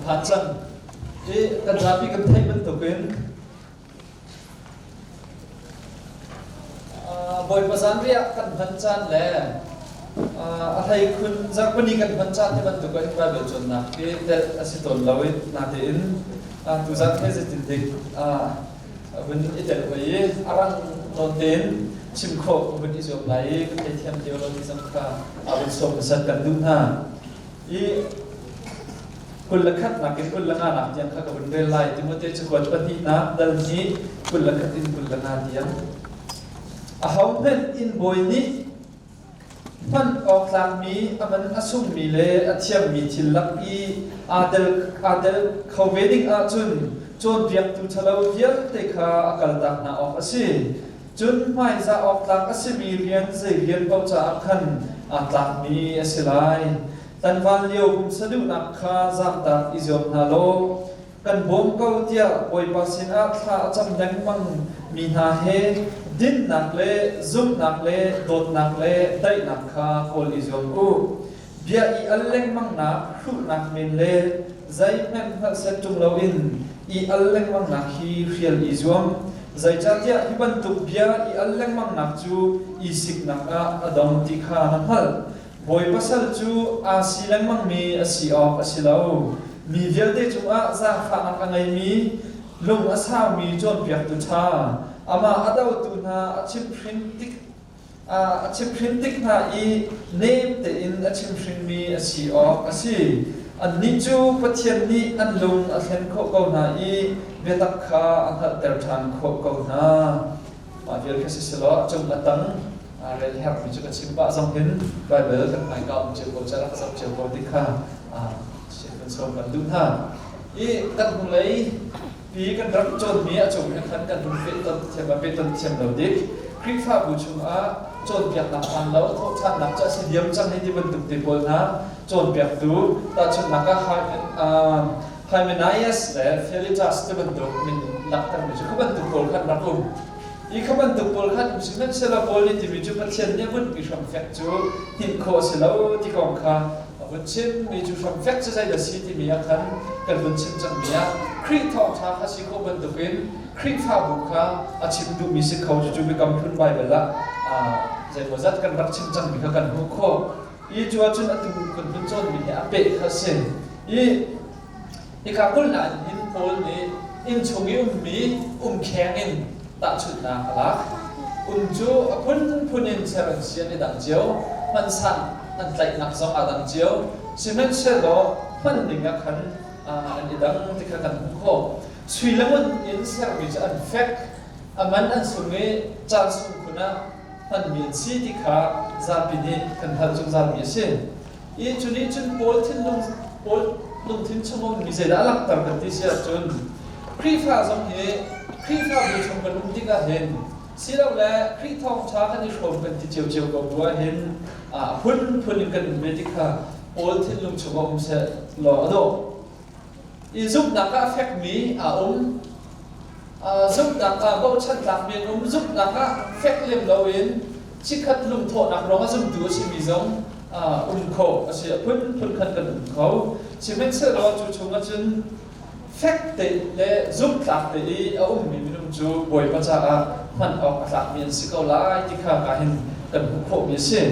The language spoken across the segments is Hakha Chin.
phan cang. I kan zapi kan theih bantukin Bawipa zanriah kan hman caan le a hleikhun zarhpini kan hman caan ti bantuk in Baibal cawnnak hi telh a si tawn lo i natein tuzan he zeitin dik vun i tel hoi i a rang nawn tein chim khawh vun i zuam lai i kan theithiam ti lo ti zong kha a vun sawm hmasat kan duh hna. I 21 nak in 25 nak tiang kha ka vun rel lai. Timote cakuat pahnihnak dal hnih 21 in 25 tiang. Ahohmanh inn bawi nih hman awk tlakmi, a man a sungmi le a thiammi thil lak i aa tel kho ve ding ahcun cawnpiaktu ṭhalo vialte kha a kaltak hna awk a si. Cun hmaizah awk tlak a simi rian zei rian paoh caah khan aa tlakmi a si lai. Tlangval lio pumsa duhnak kha zaamtak i zuam hna law kan bawm ko tiah Bawipa sinah thla a cam lengmang mi hna he dinnak le zumhnak le dawtnak le daihnak kha kawl i zuam u. Bia i al lengmangnak hruhnak men le zeihmanh hngalh set ṭung loin i al lengmangnak hi hrial i zuam. Zeicahtiah hi bantuk bia i al lengmangnak cu i siknak ah a dong ti kha na hngalh. Bawi pasal cu aa si lengmangmi a si awk a si lo. Mi vialte cungah zaangfahnak a ngeimi, lung a saumi cawnpiaktu ṭha, amah a dotu hna a chimhhrin tik hna i nem tein a chimhrinmi a si awk a si. Annih cu Pathian nih an lung a thlen khawh ko hna i biatak kha a hngalhter ṭhan khawh ko hna. Mah vial kha si selaw a cung a tang rel herhmi cu ka chim pah zong hin Baibal kan hmaika um cio ko ca rak zoh cio ko ti kha kan sawm kan duh hna. I kan hnulei pi kan rak cawnmi a cung hin khan kan hun pehton thiam a pehton thiam lo dik. Khrihfabu chungah cawnpiaknak hmaan lo thawhṭhannak cu a si diam cang hei ti bantuk te pawl hna cawnpiaktu tahchunhnak ah Hymenaeus le Philetus ti bantuk min langhtermi cu kha bantuk pawl khan rak um. Hi kha bantuk pawl khan um sihmanhsehlaw Paul nih timi cu Pathian nih a bunhmi hramfek cu hninh khawh a si lo ti kong kha a vun chim. Mi cu hramfek cu zeidah a si timi ah khan kan vun chim cangmi ah Khrih thawngṭha kha si khawh bantukin Khrihfabu kha a chim duhmi si kho. Cucu Biakam Hlun Baibal ah zeimawzat kan rak chim cangmi kha kan hmuh khawh. I cu ahcun atu kan vun cawnmi hi a peh kha a si. I Hika kulhnak in Paul nih innchung i ummi umkheng in tahchunhnak a lak. Um cu a phunphun in ser an si, an i dang cio. Hmansan an tlaihnak zong aa dang cio. Sihmanhsehlaw hman ding ah khan an i dang ti kha kan hmuh khawh. Sui le ngun in sermi cu an fek, a man an sung i caan sung khun ah hmanmi an si ti kha zapi nih kan hngalh zungzalmi a si. I cu nih cun Paul thinlung Paul lungthin chung ummi zeidah a langhter kan ti si ahcun Khrihfa zong hi Khrihfabu chung kan um tikah hin silole Khrih thawngṭha kan i hrawm kan ti ciocio ko bu ahhin a phunphun in kan um ve ti kha Paul thinlung chungah um seh law a dawh. I zumhnak ah a fekmi aa um. Zumhnak ah bochan tlakmi an um. Zumhnak ah fek lem loin chikkhat lungthawhnak ruangah zumtu a simi zong um khawh a si. A phunphun khan kan um kho. Sihmanhsehlaw cu chungah cun fek te le zumhtlak te i a ummi minung cu Bawipa caah hman awk a tlakmi an si ko lai ti kha ka hin kan hmuh khawhmi a si.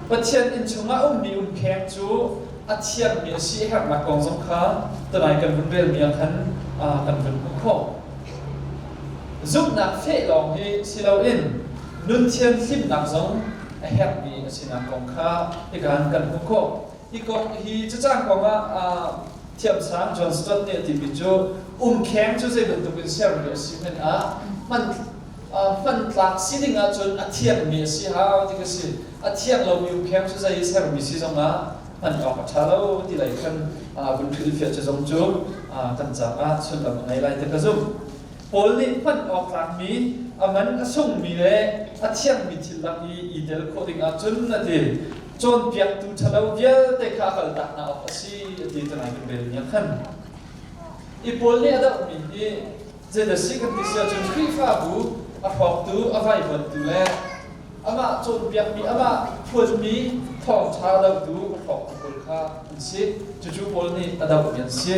Pathian inn chungah ummi umkheng cu a thiangmi a si herhnak kong zong kha tunai kan vun relmi ah khan kan vun hmuh khawh. Zumhnak feh lawng hi si loin nun thianhlimnak zong a herhmi a sinak kong kha hika kan hmuh khawh. Hi kong hi cacang kong ah thiamsang John Stott nih a timi cu umkheng cu zei bantuk in sermi a si hmanh ah hman hmantlak si ding ahcun a thiangmi a si hau ti ka si. A thiang lomi umkheng cu zei sermi si zongah hman awk a ṭha lo ti lei khan vun hrilhfiah cu zong cu kan caah sullam a ngei lai ti ka zumh. Paul nih hman awk tlakmi, a man a sungmi le a thiangmi thil lak i i tel khawh ding ahcun a ti. Cawnpiaktu ṭhalo vialte kha a kaltak hna awk a si a ti tunai kan relmi ah khan. I Paul nih a dohmi hi zeidah si kan ti si ahcun Khrihfabu a hrawktu, a vaivuantu le amah cawnpiakmi, amah phuanmi thawngṭha dotu a hrawktu pawl kha an si. Cucu Paul nih a dohmi an si.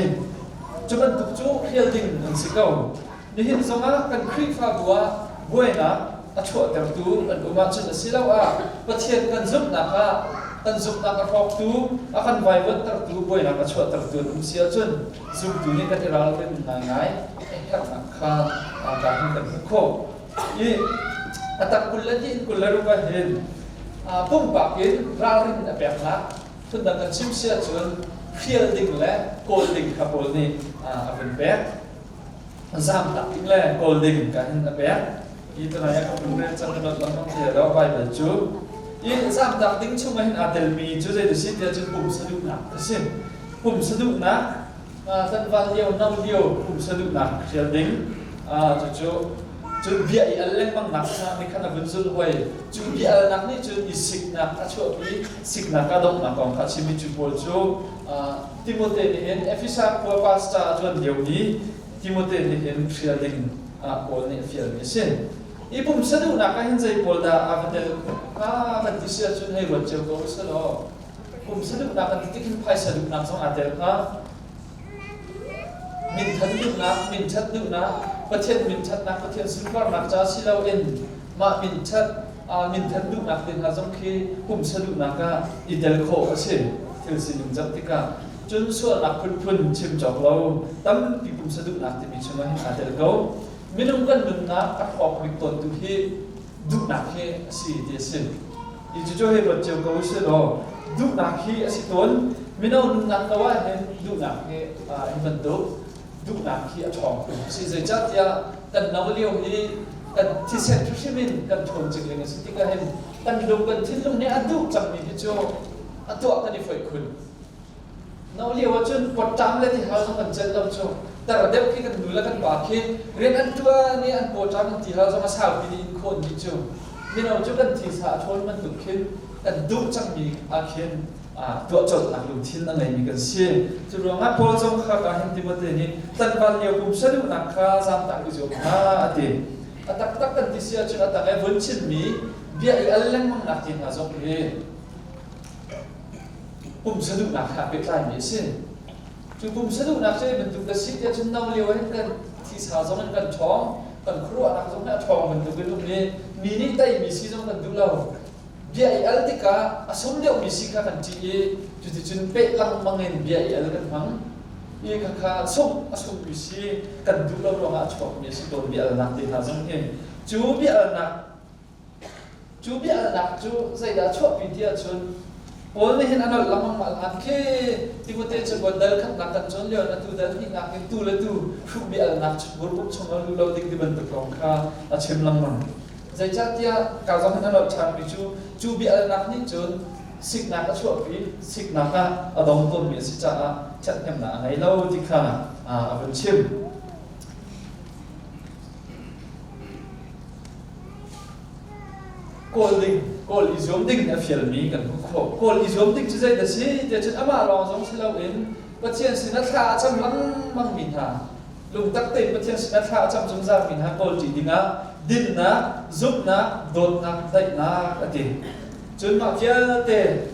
Cu bantuk cu hrial ding an si ko. Nihin zongah kan Khrihfabu ah buainak a chuahtertu an um ahcun asiloah Pathian kan zumhnak ah kan zumhnak a hrawktu, a kan vaivuanhtertu, buainak a chuahtertu an um si ahcun zumtu nih kan i ralrin ngaingai a herhnak kha ka hin kan hmuh khawh. I a tak 22 in 26 ah hin pumpak in ralrin a peknak phundang kan chim si ahcun hrial ding le kawl ding kha Paul nih a vun pek. Zamtak ding le kawl ding ka hin a pek. Hi tunai ah ka vun rel cang ka lengmang ti lo Bible cu. I zamtak ding chungah hin aa telmi cu zei si tiah cun pumsa duhnak a si. Pumsa duhnak tlanval lio no lio pumsa duhnak hrial ding cucu cun bia i al lengmang nak kha nih khan a vun zulh hoi. Cu bia alnak nih cun i siknak a chuahpi, siknak a donghnak kong kha a chim i cu pawl cu Timote nih hin Efesa khua pastor a ṭuan liomi Timote nih hin hrial ding Paul nih a fialmi a si. I pumsa duhnak ah hin zei pawl dah aa va tel hnga kan ti si ahcun hei ruat cio ko u sih law pumsa duhnak kan ti tik hin phaisa duhnak zong aa tel hnga. Minthan duhnak, minṭhat duhnak, Pathian minṭhatnak, Pathian sunparnak ca si loin mah minṭhat, minthan duhnak te hna zong khi pumsa duhnak ah i tel khawh a si. Thil sining zoh tikah cun sualnak phunphun chim cawk lo tampi pumsa duhnak timi chungah hin aa tel ko. Minung kan nunnak a hrawk bik tawntu hi duhnak hi a si ti a si. Hi cucu hei ruat cio ko usih law duhnak hi a si tawn. Mino nunnak ko ah hin duhnak hi hi bantuk duhnak hi a ṭhawng tuk a si. Zeicahtiah kan no lio hi kan thisen hrimhrim in kan ṭhawn cingling a si tikah hin kan lung kan thinlung nih a duh cangmi hi cu a tuah kan i foih khun. No lio ahcun pawṭam le tihal zong kan celh lo cu. Tar deuh khi kan nu le kan pa khi rian an ṭuan i an pawṭam an tihal zong a saupi nih in khawn dih cu. Mino cu kan thisa a ṭhawn bantuk khin kan duh cangmi ah khin tuah colhnak lungthin a ngeimi kan si. Cu ruangah Paul zong kha ka hin Timote nih tlanval lio pumsa duhnak kha zaamtak i zuam hna a ti. A taktak kan ti si ahcun a tang i vun chimmi bia i al lengmang nak ti hna zong hi pumsa duhnak he aa pehtlaimi a si. Cu pumsa duhnak cu bantuk ka si tiah cun no lio hin kan thisa zong in kan ṭhawng, kan khuaruahnak zong hi a ṭhawng bantuk in um i mi nih teimi si zong kan duh lo. Bia i al tikah a sum deuhmi si kha kan ṭih i cuticun peh lengmang in bia i al kan hmang. I khakha sungh a sungmi si kan duh lo ruangah a chuakmi a si tawn bia alnak te hna zong hi. Cu bia alnak Cu biahalnak cu zeidah a chuahpi ti ahcun Paul nih hin a nolh lengmang mah hlan khi Timote cakuat dal khatnak kan cawn lio in atu dal hnihnak in tu le tu hruh biahalnak burpuk chung ah luh lo ding ti bantuk kong kha a chim lengmang. Zeicahtiah ka zong hin a nolh ṭhanmi cu cu biahalnak nih cun siknak a chuahpi, siknak ah a dong tawnmi a si caah ṭhathnemnak a ngei lo ti kha a vun chim. Kawl ding, kawl i zuam ding a fialmi kan hmuh khawh. Kawl i zuam ding cu zei dah si tiah cun amah lawng zong si loin Pathian sinah thla a cam lengmangmi hna, lungtak tein Pathian sinah thla a cam zungzalmi hna kawl ṭi dingah dinnak, zumhnak, dawtnak, daihnak a ti. Cun mah vialte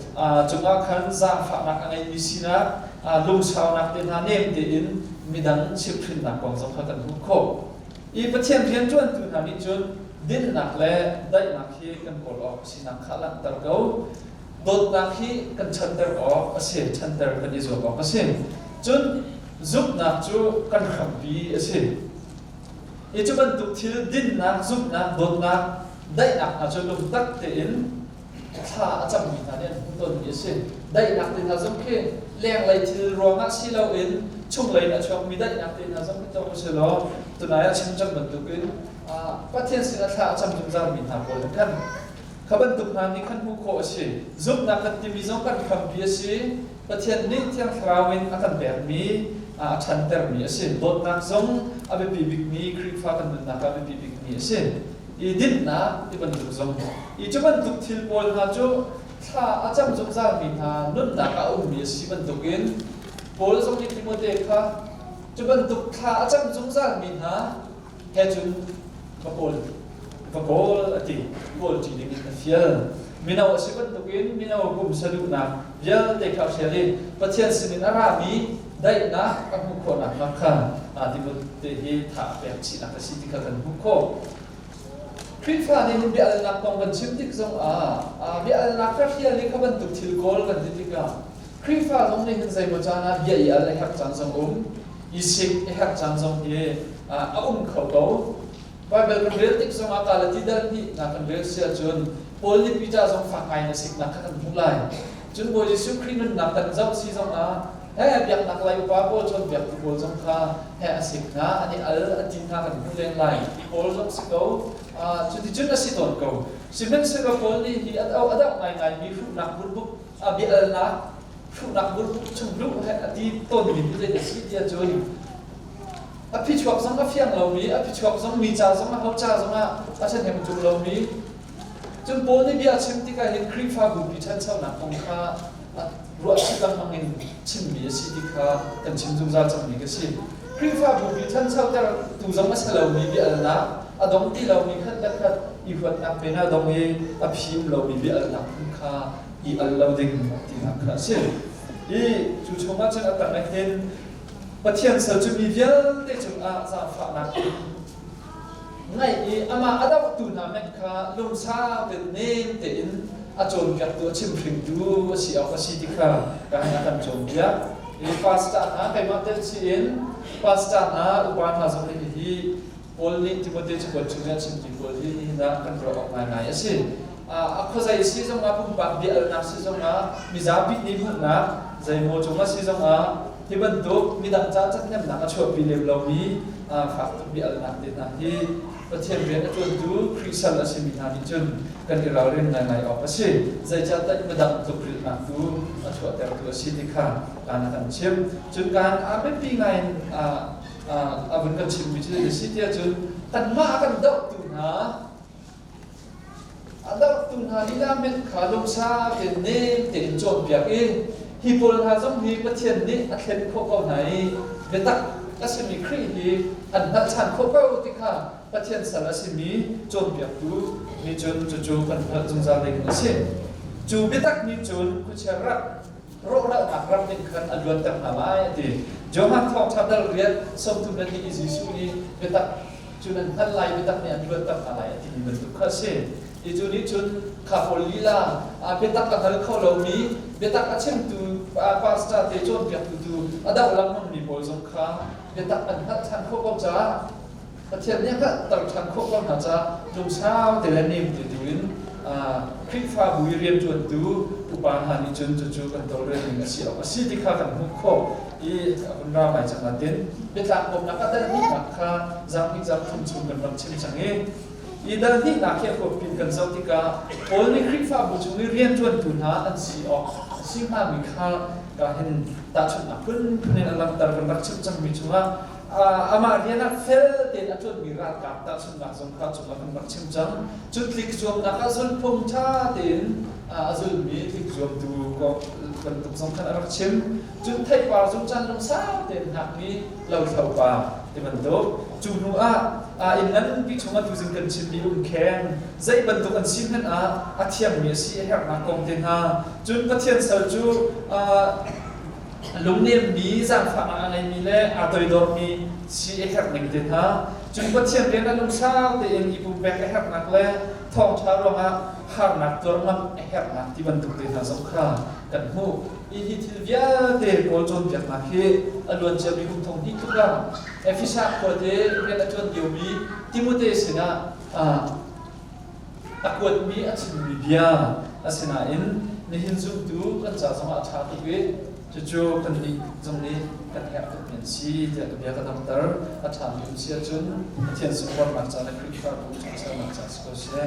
cungah khan zaangfahnak a ngeimi sinak, lungsaunak te hna nem tein midang chimhhrinnak kong zong kha kan hmuh khawh. I Pathian rianṭuantu hna nih cun dinnak le daihnak hi kan kawl awk a sinak kha a langhter ko. Dawtnak hi kan chanter awk a si, chanter kan i zuam awk a si. Cun zumhnak cu kan hrampi a si. I cu bantuk thil dinnak, zumhnak, dawtnak, daihnak hna cu lungtak tein thla a cammi hna nih an hmuh tawnmi a si. Daihnak te hna zong khi lenglei thil ruangah si loin chunglei in a chuakmi daihnak te hna zong khi tuah usih law tunai ah chim cang bantukin Pathian sinah thla a cam zungzalmi hna pawl nih khan kha bantuk hna nih khan hmuh khawh a si. Zumhnak kan timi zong kan hrampi a si. Pathian nih Thiang Thlarau in a kan pekmi a ṭhantermi a si. Dawtnak zong a biapi bikmi Khrihfa kan nunnak ah a biapi bikmi a si. I dinhnak ti bantuk zong i cu bantuk thil pawl hna cu thla a cam zungzalmi hna nunnak ah a ummi a si bantukin Paul zong nih Timote kha cu bantuk thla a cam zungzalmi hna he cun va kawl va kawl a ti kawl ṭi ding in a fial. Mino a si bantukin mino pumsa duhnak vialte kha a hrial i Pathian sinin a rami. daihnak a hmuh khawhnak hnga kha Timote hi tha a pek chihnak a si ti kha kan hmuh khawh. Khrihfa nih hin bia-alnak kong kan chim tik zongah bia alnak kha hrial i kha bantuk thil kawl kan ti tikah Khrihfa zong nih hin zeimaw caan ah bia i al a herh caan zong um, i sik a herh caan zong hi a um kho ko. Baibal kan rel tik zongah Galati dal hnihnak kan rel si ahcun Paul nih Peter zong fak ngai in a siknak kha kan hmuh lai. Cun Bawi Jesuh Khrih nunnak kan zoh si zongah he biaknak lei upa pawl cawnpiaktu pawl zong kha he a sik hna, an i al a ti hna kan hmuh len lai. Paul zong si ko. Cuticun a si tawn ko. Sihmanhsehlaw Paul nih hi a doh ngaingaimi hruhnak burbuk, bia-alnak hruhnak burbuk chung luh he a ti tawnmi hi zei a si ti ahcun a phichuak zong a fiang lomi, a phichuak zong mi ca zong aho ca zongah a ṭhahnem ṭung lomi. Cun Paul nih bia a chim tikah hin Khrihfabu pi ṭhanchonak kong kha ruahchih lengmang in chimmi a si ti kha kan chim zungzal cangmi ka si. Khrihfabu pi ṭhanchotertu zong a si lomi bia-alnak, a dong ti lomi khat le khat i huatnak men ah dong i a phi um lomi bia-alnak phun kha i al lo ding tinak kha a si. I cu chungah cun a tang ah hin Pathian sal cu mi vialte cungah zaangfahnak in ngaih i amah a dohtu hna hmanh kha lungsau tein nem tein a cawnpiaktu a chimhringtu a si awk a si ti kha ka a kan cawnpiak. I pastor hna keimah tel si in pastor hna upa hna zong nih hihi Paul nih Timote cakuat chung i a chimmi pawl hi nihin ah kan ruah awk ngaingai a si. A khuazei si zongah pumpak bia-alnak si zongah mizapi nih hmuhnak zeimaw cungah si zongah hi bantuk midang ca ṭhathnemnak a chuahpi lem lomi fak tuk bia-alnak te hna hi Pathian rian a ṭuantu Khrih sal a simi hna nih cun kan i ralrin ngaingai awk a si. Zeicahtiah midang tlukrilhnak tu a chuahtertu a si ti kha kaan a kan chimh. Cun kaan a biapi ngai in a vun kan chimmi cu a si tiah cun kanmah a kan dohtu hna a dohtu hna lila met kha lungsa tein nem tein cawnpiak i hi pawl hna zong hi Pathian nih a thlen khawh ko hna i biatak a simi Khrih hi an hngalh ṭhan khawh ko ti kha Pathian sal a simi cawnpiaktu nih cun cucu kan hngalh zungzal ding a si. Cu biatak nih cun khuachia rak rawhralnak ram ning khan a luanter hna lai a ti. Johan thawngṭha dal riat 32 i Jesuh nih biatak cu nan hngalh lai biatak nih an luanter hna lai a timi bantuk kha a si. Ti cu nih cun kha pawl lila biatak a hngal kho lomi biatak a chimtu pastor te cawnpiaktu tu a doh lengmangmi pawl zong kha biatak an hngalh ṭhan khawh ko caah Pathian nih a hngalhter ṭhan khawh ko hna caah lungsau te le nem te tu in Khrihfabu i rianṭuantu upa hna nih cun cucu kan tawlrel ning a si awk a si ti kha kan hmuh khawh i a vun ra ngai cang natin biatlang bawmnak a dal hnihnak kha zarhhnih zarhthum chung kan rak chim cang i i dal hnihnak hi a huapin kan zoh tikah Paul nih Khrihfabu chung i rianṭuantu hna an si awk a si hngami kha ka hin tahchunhnak phunphun in a langhter kan rak chim cangmi chungah amah rian ah fel tein a ṭuanmi ralkap tahchunhnak zong kha cungah kan rak chim cang. Cu tlik zuamnak ah zulphung ṭha tein a zulmi tlik zuamtu bantuk zong khan a rak chim. Cun theipar zung caan lungsau tein hngakmi lothlo pa ti bantuk. Cu hnu ah inn nganpi chungah tuzing kan chimmi umkheng zei bantuk an si hmanh ah a thiangmi a si a herhnak kong te hna. Cun Pathian sal cu lungnemmi zaangfahnak a ngeimi le aa toidormi si a herh ning te hna cun Pathian rian a lungsau tein i pumpek a herhnak le thawngṭha ruangah harnak tuar ngam a herhnak ti bantuk te hna zong kha kan hmuh. Hi hi thil vialte Paul cawnpiaknak hi a luan ciami kum thong hnih tluk ah Efesa khuate rian a ṭuan liomi Timote sinah a kuatmi a chimmi bia asinain nihin zumtu kan ca zongah a ṭha tuk i cucu kannih zong nih kan herh tukmi an si tiah ka bia ka donghter. A ṭhami um si ahcun Pathian sunparnak ca le Khrihfabu ṭhanchonak ca si ko seh.